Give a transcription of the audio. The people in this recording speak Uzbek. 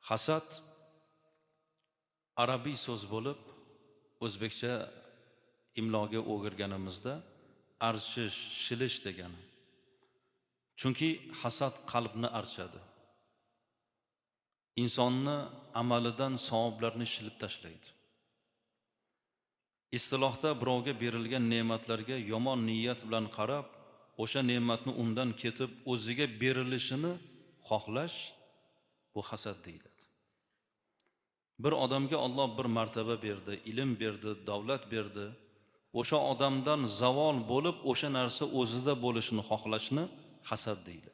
Hasad arabiy so'z bo'lib, o'zbekcha imloga o'girganimizda archish, shilish degani. Chunki hasad qalbni archadi. Insonni amalidan savoblarni shilib tashlaydi. Istilohda birovga berilgan ne'matlarga yomon niyat bilan qarab, o'sha ne'matni undan ketib o'ziga berilishini xohlash bu hasad deyiladi. Bir odamga Alloh bir martaba berdi, ilm berdi, davlat berdi. O'sha odamdan zavol bo'lib, o'sha narsa o'zida bo'lishini xohlashni hasad deyiladi.